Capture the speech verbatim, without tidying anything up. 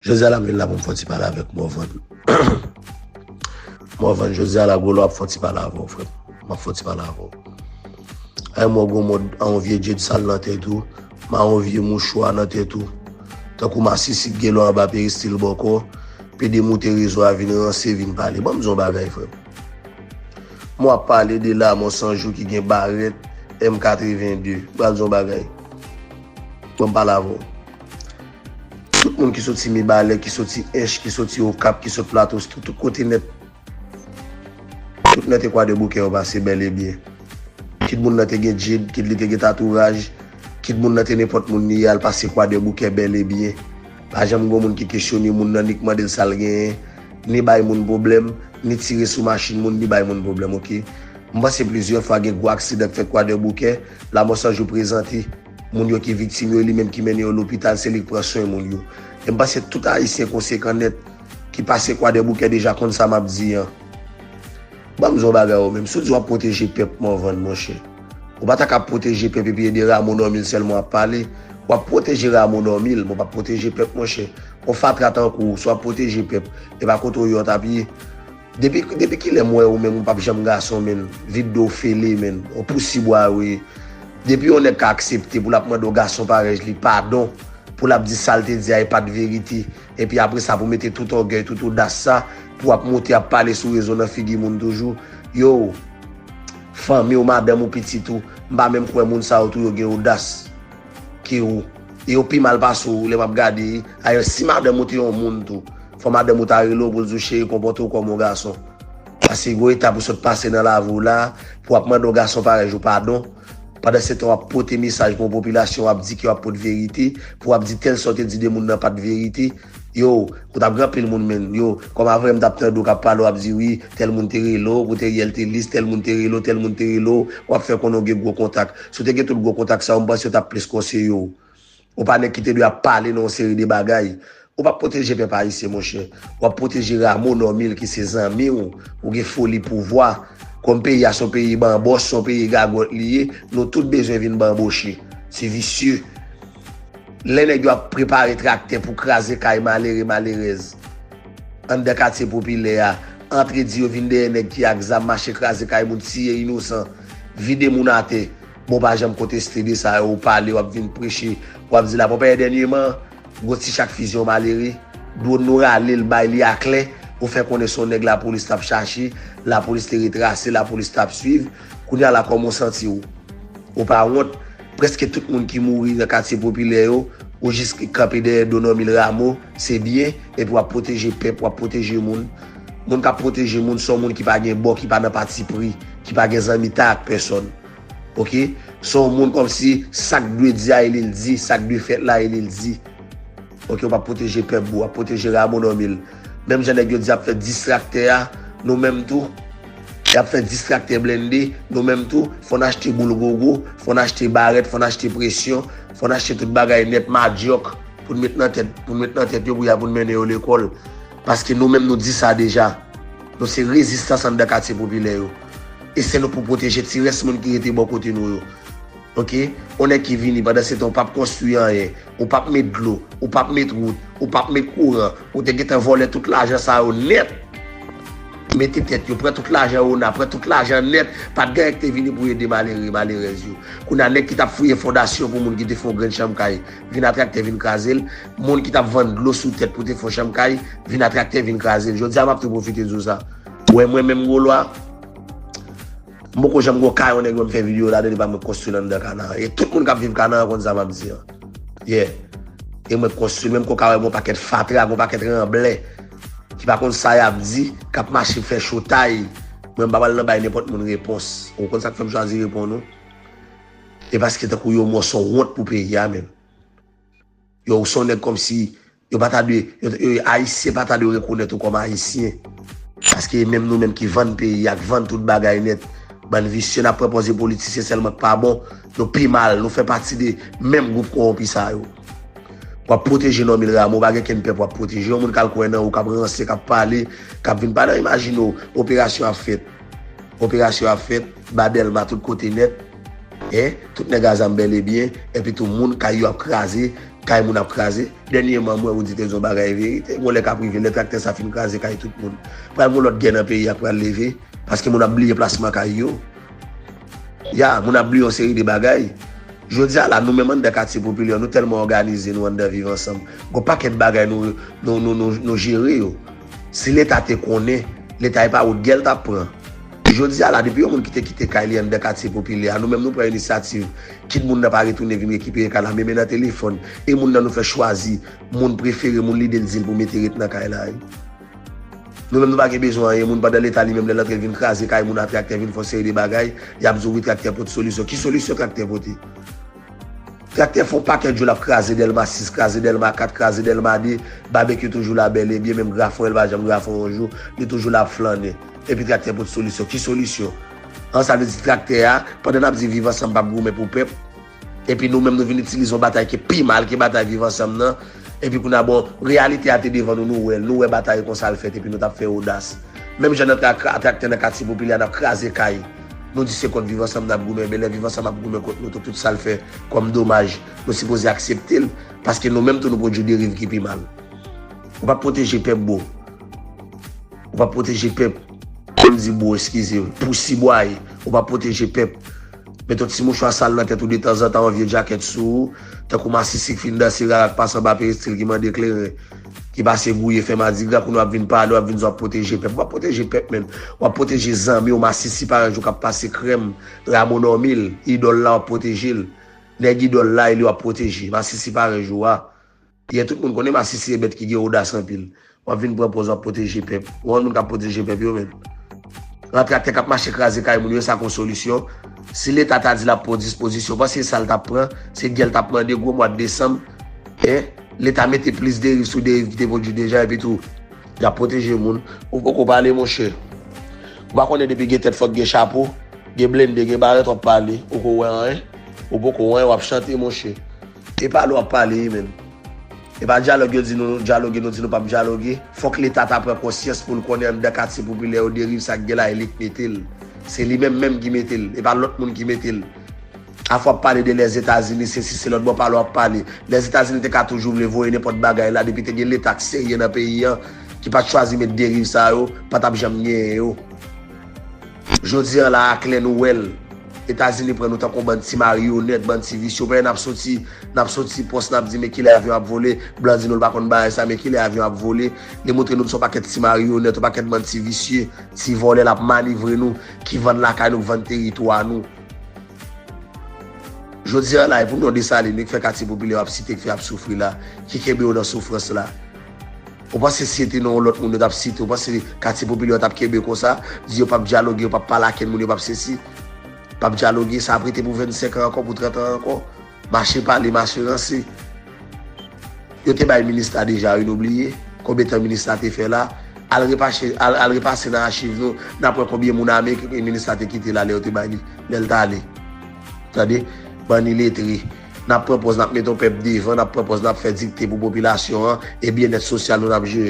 Jodi a la m vin la pou m fè yon ti pale avèk Morvan. Morvan, jodi a la, gwo lwa ap fè yon ti pale avè w, frè m. M ap fè yon ti pale avè w. Ay, mwen gwo mòd a yon vye djed sal nan tèt ou, m a yon vye mouchwa nan tèt ou. Tankou masisi k gen lò anba peristil bòkò, pede moute rezo a vin ranse, vin pale. Ban m di w yon bagay, frè m. Mwen ap pale de Lanmò San Jou ki gen barèt M katreven de. Pral di yon bagay. Ban m pale avè w. Tout moun ki soti Mibalè, ki soti Ench, ki soti Okap, ki sot Plato, tout, tout kote nèt. Tout nèt e Kwadèboukè yo pase bèl e byen. Kit moun nan te gen djed, kit li te gen tatouraj, kit moun nan te nenpòt moun li ye, al pase Kwadèboukè bèl e byen. Pa janm gon moun ki kesyone moun nan, ni k mande l sa l genyen, ni bay moun pwoblèm, ni tire sou machin moun, ni bay moun pwoblèm, oke? M panse plizyè fwa gen gwo aksidan k fèt Kwadèboukè, Lanmò San Jou prezante, moun yo ki viktim yo, e li menm ki mennen yo lopital, se li k pran swen moun yo. E m panse tout Ayisyen konsekan nèt ki pase Kwadèboukè deja konn sa m ap di an. Ban m di w yon bagay ou menm. Si w di w ap pwoteje pèp Morvan, monchè, ou pa ta ka ap pwoteje pèp epi e de Rameau Normil sèlman w ap pale. W ap pwoteje Rameau Normil, men w p ap pwoteje pèp, monchè. Yon fatra tankou w, si w ap pwoteje pèp, e pa kote w ye w t ap ye. Depi, depi kilè m wè ou menm, ou p ap janm gason, menn. Vide do w fele, menn. Yon pousibwa ou ye. Depi yon nèg ka aksepte pou l ap mande yon gason parèy li padon, pou l ap di sa l te di a e pa t verite, epi apre sa pou mete tout ògèy, tout odas sa, pou w ap monte ap pale sou rezo nan figi moun toujou. Yo, fanmi w, madanm ou, pitit ou, m pa menm kwè moun sa yo tou yo gen odas ke ou. E yo pi mal pase w lè m ap gade. Ayè, si madanm ou te yon moun tou, fò madanm ou ta rele w pou l di w, cheri, konpòte w kòm yon gason. Paske gon etap ou sot pase nan lavi w la, pou w ap mande yon gason parèy ou padon. Pandan se tan w ap pote mesaj pou yon popilasyon, w ap di ke w ap pot verite, pou w ap di tèl sa w te di de moun nan pa t verite. Yo, ou t ap gen anpil moun, menn. Yo, kòm avanyè m t ap tande w k ap pale, w ap di, wi, tèl moun te rele w, pou te yè l te lis, tèl moun te rele w, tèl moun te rele w, w ap fè konnen w gen gwo kontak. Si w te gen tout gwo kontak sa yo, m panse yo t ap plis konseye w. Ou pa nèg ki te dwe ap pale nan yon seri de bagay. Ou p ap pwoteje pèp ayisyen, monchè. W ap pwoteje Rameau Normil ki se zanmi w. Ou gen foli pouvwa. Kòm peyi a se yon peyi banbòs, se yon peyi gagòt li ye, nou tout bezwen vin banboche. Se visye. Lè nèg yo ap prepare traktè pou kraze kay malere, malerèz anndan katye popilè a, antre di yo vin dèyè nèg ki ak zam mache kraze kay moun, tiye inosan, vide moun atè. Bon, w pa janm konteste de sa yo, ou pale, w ap vin preche, w ap di la. Bon, pa dènyèman, gwo ti chak fizi yon malere, dwòn nou rale l, bay li a klè, ou fè konnen se yon nèg lapolis t ap chache, lapolis te retrase, lapolis t ap swiv. Kounye a la, kòman w santi w? Ou pa wont? Prèske tout moun ki mouri nan katye popilè yo, ou jis kanpe dèyè do Normil Rameau, se byen, epi w ap pwoteje pèp, w ap pwoteje moun. Moun k ap pwoteje moun, se yon moun ki pa gen bò, ki pa nan patipri, ki pa gen zanmitay ak pèsòn. Oke? Se yon moun kòmsi sa k dwe di a, e li l di, sa k dwe fèt la, e li l di. Oke, w p ap pwoteje pèp, bro, w ap pwoteje Rameau Normil. Menm jan nèg yo di y ap fè dis traktè a, nou menm tou. Y ap fè dis traktè blende, nou menm tou. Fò n achte boul gogo, fò n achte barèt, fò n achte presyon, fò n achte tout bagay nèt, madyòk, pou n met nan tèt, pou n met nan tèt yo, pou y a pou n mennen yo lekòl. Paske nou menm nou di sa deja. Nou se rezistans anndan katye popilè yo. E se nou pou pwoteje ti rès moun ki rete bò kote nou yo. Oke? Yon nèg ki vini, pandan se tan, ou p ap konstwi anyen, ou p ap met dlo, ou p ap met wout, ou p ap met kouran, ou te gentan vòlè tout lajan sa yo nèt. Mete tèt yo, pran tout lajan ona, pran tout lajan nèt, pa t gen anyen ki te vini pou ede malere, malerèz yo. Kounye a, nèg ki t ap fouye fondasyon pou moun ki te fè yon grenn chanm kay, vin a traktè, vin kraze l. Moun ki t ap vann dlo sou tèt pou te fè yon chanm kay, vin a traktè, vin kraze l. Jodi a, m ap tou pwofite di w sa. Ou wè mwen menm, gwo lwa, m poko janm gon kay yon nèg wè m fè videyo ladan, li pa mwen konstwi l anndan kana. E tout moun k ap viv kana an konn sa m ap di an. Yeah. E mwen k konstwi l, menm ke w ka wè gon pakèt fatra, gon pakèt ranblè ki pa konn sa y ap di, k ap mache fè chotay. Mwen m pa pral nan bay nenpòt moun repons. Ou konn sa k fè m chwazi reponn ou? E paske tankou yo mò, se yon wont pou peyi a menm. Yo, ou se yon nèg kòmsi yo pa ta dwe, yo, yo, Ayisyen pa ta dwe rekonèt ou kòm Ayisyen. Paske menm nou menm ki vann peyi a, k vann tout bagay nèt, bann visye, n ap pran pòz de politisyen sèlman k pa bon, nou pi mal, nou fè pati de menm gwoup kowonpi sa yo. W ap pwoteje Normil Rameau, pa gen kenn pèp w ap pwoteje. Yon moun k al kwè nan ou, k ap ranse, k ap pale, k ap vin pale. Imajine w, operasyon ap fèt. Operasyon ap fèt, ba Dèlma tout kote nèt. Hein? Tout nèg a zam bèl e byen, epi tou moun kay yo ap kraze, Kay moun ap kraze. Dènyèman, mwen ou di te di yon bagay verite. Gon lè k ap rive, lè traktè sa fin kraze kay tout moun, pral gon lòt gè nan peyi a k pral leve, paske moun ap bliye plasman kay yo. Ya, moun ap bliye yon seri de bagay. Jodi a la, nou menm anndan katye popilè, nou tèlman òganize nou anndan Viv Ansanm. Gon pakèt bagay nou, nou, nou, nou, nou jere yo. Si Leta te konnen, Leta e pa wout gè l t ap pran. Jodi a la, depi yon moun ki te kite kay li anndan katye popilè a, nou menm nou pran inisyativ, kit moun nan pa retounen vin rekipere kay la, men men nan telefòn, e moun nan nou fè chwazi, moun prefere, moun lide l di l pou mete ret nan kay la, wi. Nou menm nou pa gen bezwen anyen moun, pandan Leta li menm lè l antre l vin kraze kay moun a traktè, vin fè yon seri de bagay, y ap di w wi traktè pote solisyon. Ki solisyon traktè pote? Traktè fè yon pakèt jou l ap kraze Dèlma sis, kraze Dèlma kat, kraze Dèlma de, Babekyou toujou la bèl e byen, menm grafon, l pa janm grafon yon jou, li toujou la ap flannen. Epi traktè pote solisyon. Ki solisyon? An, sa vle di traktè a, pandan n ap di Viv Ansanm p ap goumen pou pèp, epi nou menm nou vin itilize yon batay ki pi mal ke batay Viv Ansanm nan, epi kounye a, bon, reyalite a te devan nou, nou wè l, nou wè batay konsa l fèt, epi nou t ap fè odas. Menm jan nan tra-, tra-, traktè nan katye popilè a, n ap kraze kay. Nou di se kont Viv Ansanm n ap goumen, men lè Viv Ansanm ap goumen kont nou tou, tout sa l fè kòm domaj, nou sipoze aksepte l, paske nou menm tou nou pwodui deriv ki pi mal. Ou p ap pwoteje pèp, bro. Ou p ap pwoteje pèp. Pou m di bro, eskize m. Pou sibwaye, ou p ap pwoteje pèp. Met yon ti mouchwa sal nan tèt ou detanzantan, yon vye djakèt sou ou, tankou masisi k fin danse rara k pase anba peristil ki mande kleren, ki pase gouye fè madigra, kounye a w ap vin pale, w ap vin di w ap pwoteje pèp. Ou p ap pwoteje pèp, menm. W ap pwoteje zanmi w, masisi parenj ou k ap pase krèm, Ramo Nòmil, idòl la w ap pwoteje l. Nèg idòl la e li w ap pwoteje. Masisi parenj ou a. Yè tout moun konnen masisi se bèt ki gen odas anpil. W ap vin pran pòz w ap pwoteje pèp. Ou wè moun k ap pwoteje pèp yo menm? Rantre ak tè k ap mache kraze kay moun yo, sa k yon solisyon? Si Leta ta di l ap pran dispozisyon, w panse sa l t ap pran? Se gè l t ap mande gwo mwa desanm. Hein? Leta mete plis deriv sou deriv ki te pwodui deja, epi tou, y ap pwoteje moun. Ou poko pale, monchè. Ou pa konnen depi gen tèt fòk gen chapo, gen blende, gen barèt, w ap pale. Ou ko wè anyen. Ou poko wè anyen, w ap chante, monchè. E pale w ap pale, wi, menm. E pa dyalòg yo di nou dyaloge, nou di nou p ap dyaloge. Fòk Leta ta pran konsyans pou l konnen anndan katye popilè yo deriv sa k gen la, e li k mete l. Se li menm menm ki mete l, e pa lòt moun ki mete l. Afwa w ap pale de Lèzetazini, se si se lòt bò pale w ap pale. Lèzetazini te ka toujou vle voye nenpòt bagay la, depi te gen Leta k serye nan peyi an, ki pa t chwazi met deriv sa yo, pa t ap janm genyen yo. Jodi an la, aklè nou wè l. Etazini pran nou tankou bann ti mariyonèt, bann ti visye. Ou wè, n ap soti, n ap soti pòs, n ap di, "Men kilè avyon ap vole?" Blan di nou l pa konn bagay sa, men kilè avyon ap vole? Li montre nou n se yon pakèt ti mariyonèt, yon pakèt bann ti visye, ti vòlè, l ap manevre nou, ki vann lakay nou, k vann teritwa nou. Jodi an la, e pou non Desalin, wi, k fè katye popilè yo ap site, k fè y ap soufri la, ki kenbe yo nan soufrans la. Ou panse si se te non yon lòt moun yo t ap site, ou panse katye popilè yo t ap kenbe konsa, di yo p ap dyaloge, yo p ap pale ak kenn moun, yo p ap sesi, p ap dyaloge, sa ap rete pou vennsenk an ankò, pou trant an ankò? Mache pale, mache ranse. Yo te bay minista deja, wi, nou bliye. Konbyen tan minista te fè la? Al repache, al, al repase nan achiv nou, n ap wè konbyen moun ame ke minista te kite la lè yo te bay li, lè l t ale. Tande? Bann iletre. N ap pran pòz, n ap mete yon pèp devan, n ap pran pòz, n ap fè dikte pou popilasyon an, e byennèt sosyal nou n ap jere.